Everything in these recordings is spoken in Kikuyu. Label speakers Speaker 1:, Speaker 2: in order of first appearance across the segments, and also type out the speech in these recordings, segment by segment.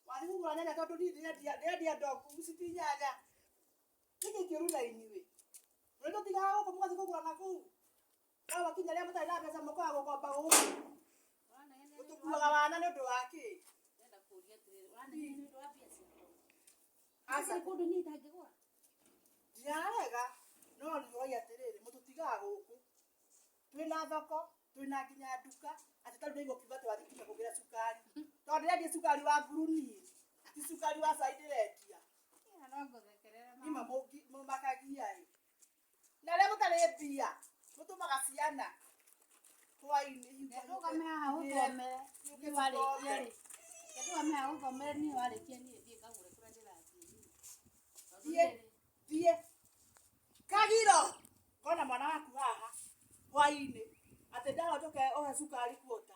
Speaker 1: Wathiĩ kũgũra nyanya tondũ niĩ ndĩrendia ndĩrendia ndoku ici ti nyanya. Nĩkĩ kĩũru na inyuĩ? Mũrĩ tũtigaga gũkũ mũgathiĩ kũgũra na kũu. No gwakinya rĩrĩa mũtarĩ na mbeca mũkaga gũkomba gũkũ. Mũtũkuaga wana nĩ ũndũ wa kĩ?
Speaker 2: Ndĩrenda kũũria atĩrĩrĩ, ũranegenia nĩ ũndũ wa mbia ciakwa?
Speaker 1: Aca.
Speaker 2: Hatirĩ kũndũ niĩ itangĩgũra?
Speaker 1: Ndirarega no nĩũragia atĩrĩrĩ mũtũtigaga gũkũ. Twĩna thoko, twĩna nginya nduka, atĩ ta rĩu nĩigũkiuga atĩ wathiĩ nginya kũgĩra cukari. Tondũ ndĩrendia cukari wa nguruni, ti cukari wa cai ndĩrendia.
Speaker 2: Ĩyo no ngũthekerere
Speaker 1: Nĩma mũmakagia ĩ. Na rĩrĩa mũtarĩ mbia, mũtũmaga ciana hwainĩ.
Speaker 2: Ndũgame haha ũthomere niĩ warĩkia rĩ. Ndũgame haha ũthomere niĩ warĩkia niĩ thiĩ ngagũre kũrĩa ndĩrathiĩ.
Speaker 1: Thiĩ, thiĩ. Kagiro! Kona mwana waku haha hwainĩ atĩ ndarora njũke ũhe cukari kuota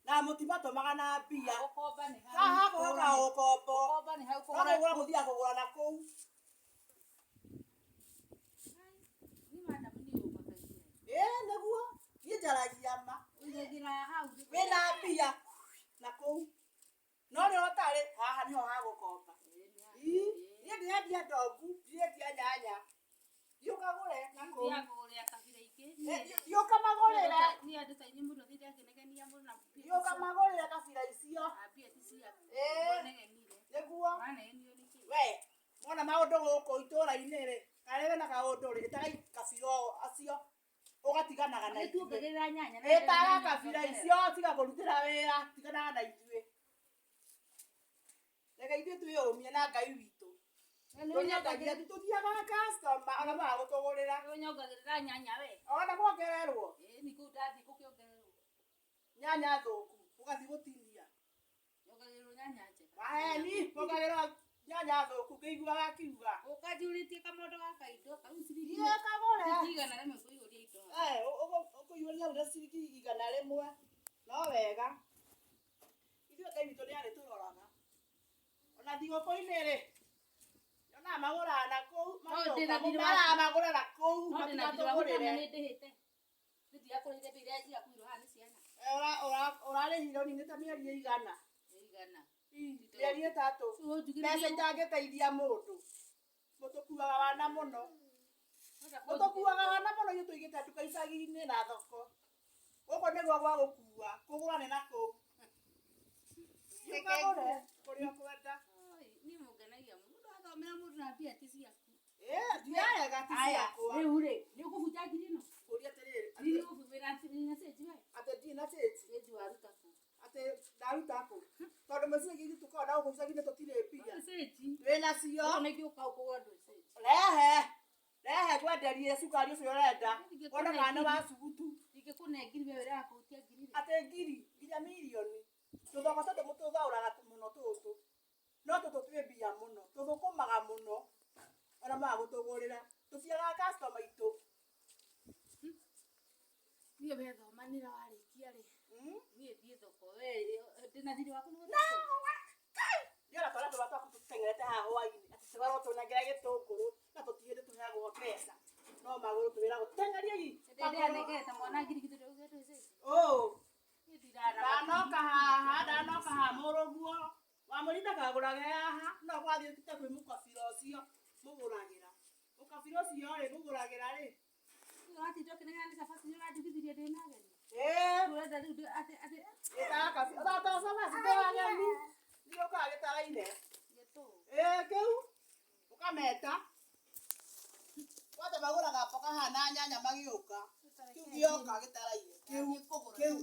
Speaker 1: na mũtimatũmaga na mbia.
Speaker 2: Gũkomba nĩ hau.
Speaker 1: Haha kũhoka gũkombo.
Speaker 2: Gũkomba nĩ hau
Speaker 1: No kũgũra mũthiaga kũgũra na kũu.
Speaker 2: Niĩ madam niĩ ũmakagia.
Speaker 1: Ĩĩ nĩguo niĩ njaragia ma.
Speaker 2: Ũigagĩra hau.
Speaker 1: Wĩna mbia na kũu. No rĩrĩa ũtarĩ haha nĩho hagũkomba. Ii, niĩ ndĩrendia ndogu, ndirendia nyanya. Thiĩ ũkagũre na kũu.
Speaker 2: Thiaga kũgũrĩra kabira ingĩ.
Speaker 1: Thiĩ ũkamagũrĩre.
Speaker 2: Niĩ andũ ta inyuĩ mũndũ athiĩte akĩnegenia mũno na mbia
Speaker 1: Thiĩ ũkamagũrĩre kabira icio.
Speaker 2: na mbia ti ciaku.
Speaker 1: Ĩĩ.
Speaker 2: Ũranegenire.
Speaker 1: Nĩguo.
Speaker 2: Ũranegenio nĩkĩ?
Speaker 1: We, mona maũndũ gũkũ itũra-inĩ rĩ, kana rĩrĩa wĩna kaũndũ rĩ, ĩtagai kabira acio ũgatiganaga na ithuĩ.
Speaker 2: Nĩtuongagĩrĩra nyanya. na
Speaker 1: Ĩtaga
Speaker 2: nyanya
Speaker 1: kabira
Speaker 2: tuongerera.
Speaker 1: icio tiga kũrutĩra wĩra, tiganaga na ithuĩ. Reke ithuĩ twĩyũmie na Ngai witũ.
Speaker 2: We nĩ
Speaker 1: Tũnyendagia
Speaker 2: ũnyongagĩrĩra-
Speaker 1: tũthiaga customer ona maga gũtũgũrĩra.
Speaker 2: nĩ ũnyongagĩrĩra nyanya we.
Speaker 1: Ona kuongererwo
Speaker 2: Ĩĩ nĩ kũu ndathiĩ gũkĩongererwo.
Speaker 1: nyanya thũku ũgathiĩ gũtinia.
Speaker 2: Nyongagĩrĩrwo nyanya njega.
Speaker 1: Maheni kuongagĩrĩrwo nyanya thũku ngĩiguaga akiuga.
Speaker 2: Ũka njurĩtie kamondo gaka indo kau ciringi
Speaker 1: Thiĩ kagũre.
Speaker 2: ciringi 100 ngũihũria indo haha.
Speaker 1: Eh, ũkũihũria hau na ciringi 100 no wega. Ithuĩ Ngai witũ nĩ arĩtũroraga. Ona thigũkũ-inĩ rĩ, nyonaga magũraga na kũu,
Speaker 2: No ndĩna
Speaker 1: magĩũka
Speaker 2: thirĩ waku.
Speaker 1: maramagũra na kũu
Speaker 2: No ndĩna thirĩ waku kana
Speaker 1: matigatũgũrĩre.
Speaker 2: nĩ ndĩhĩte. Nĩ ndirakũrĩire mbia iria irakũirwo haha nĩ ciana.
Speaker 1: Eh, ũrarĩhire ũninĩte mĩeri ĩigana?
Speaker 2: Ĩigana.
Speaker 1: Mĩeri 3.
Speaker 2: Rĩu ũnjugĩrĩrie
Speaker 1: Mbeca itangĩteithia mũndũ. Mũtũkuaga wana mũno.
Speaker 2: Ũrenda
Speaker 1: Mũtũkuaga wana mũno ithuĩ tũigĩte nduka icagi-inĩ na thoko. Gũkũ nĩguo gwa gũkua, kũgũra nĩ na kũu. Thiĩ ũkagũre kũrĩa ũkwenda.
Speaker 2: Oi, niĩ mũngenagia mũno. Mũndũ athomera mũndũ na mbia ti ciaku.
Speaker 1: Ĩĩ, ndiarega ti
Speaker 2: Aya,
Speaker 1: ciakwa.
Speaker 2: rĩu rĩ, nĩ ũkũbunja ngiri ĩno?
Speaker 1: Kũria atĩrĩrĩ,
Speaker 2: Nĩ ũkũbunja wĩna cĩnji we?
Speaker 1: atĩ ndirĩ na cĩnji,
Speaker 2: Cĩnji waruta kũ?
Speaker 1: atĩ ndaruta kũ? Tondũ meciria ithuĩ tũkoragwo na gũkũ icagi-inĩ tũtirĩ mbia.
Speaker 2: Ndũrĩ cĩnji.
Speaker 1: Twĩna cio.
Speaker 2: Ũguo nĩngĩ ũka kũgũra ndũrĩ cĩnji.
Speaker 1: Rehe, rehe ngwenderie cukari ũcio ũrenda. Wone kana nĩ wa cugutu.
Speaker 2: Ingĩkũne ngiri we wĩra wa kũhutia ngiri rĩ.
Speaker 1: Atĩ ngiri, nginya mirioni. Tũthoko tũtũ mũtũthaũraga mũno tũtũ. No tũtũ twĩ mbia mũno. Tũthũkũmaga mũno. Ona maga gũtũgũrĩra. Tũtiagaga customer aitũ.
Speaker 2: Niĩ we thomanĩra warĩkia rĩ. Niĩ thiĩ thoko we ndĩna thirĩ waku nĩ
Speaker 1: No, Nĩona twana tũrĩa twaku tũteng'erete haha hwainĩ atĩ tũgarwo tũnengere gĩtũngũrũ na tũtirĩ hĩndĩ tũheagwo mbeca no magũrũ twĩragwo teng'eriai
Speaker 2: Ndĩranengerete mwana ngiri githĩ ndũgĩ ndũrĩ cĩnji.
Speaker 1: ũũ
Speaker 2: Niĩ ndirarama.
Speaker 1: ndanoka haha ndanoka haha mũrũguo wamũri ndakagũrage haha no gwathiĩte kwĩ mũkabira ũcio mũgũragĩra mũkabira ũcio rĩ mũgũragĩra rĩ
Speaker 2: Ũratinda ũkĩnegena nĩ cabaci nĩ ũrandugithirie ndĩna ageni.
Speaker 1: ĩĩ
Speaker 2: Ũrenda rĩu atĩ atĩ
Speaker 1: ĩtaga kabira to cabaci twĩ ageni nĩũkaga gĩtaraine
Speaker 2: gĩtũ.
Speaker 1: ĩĩ kĩu ũkameta kwanja magũraga mboga haha na nyanya magĩũka kĩu gĩoka gĩtaraire kĩu kĩu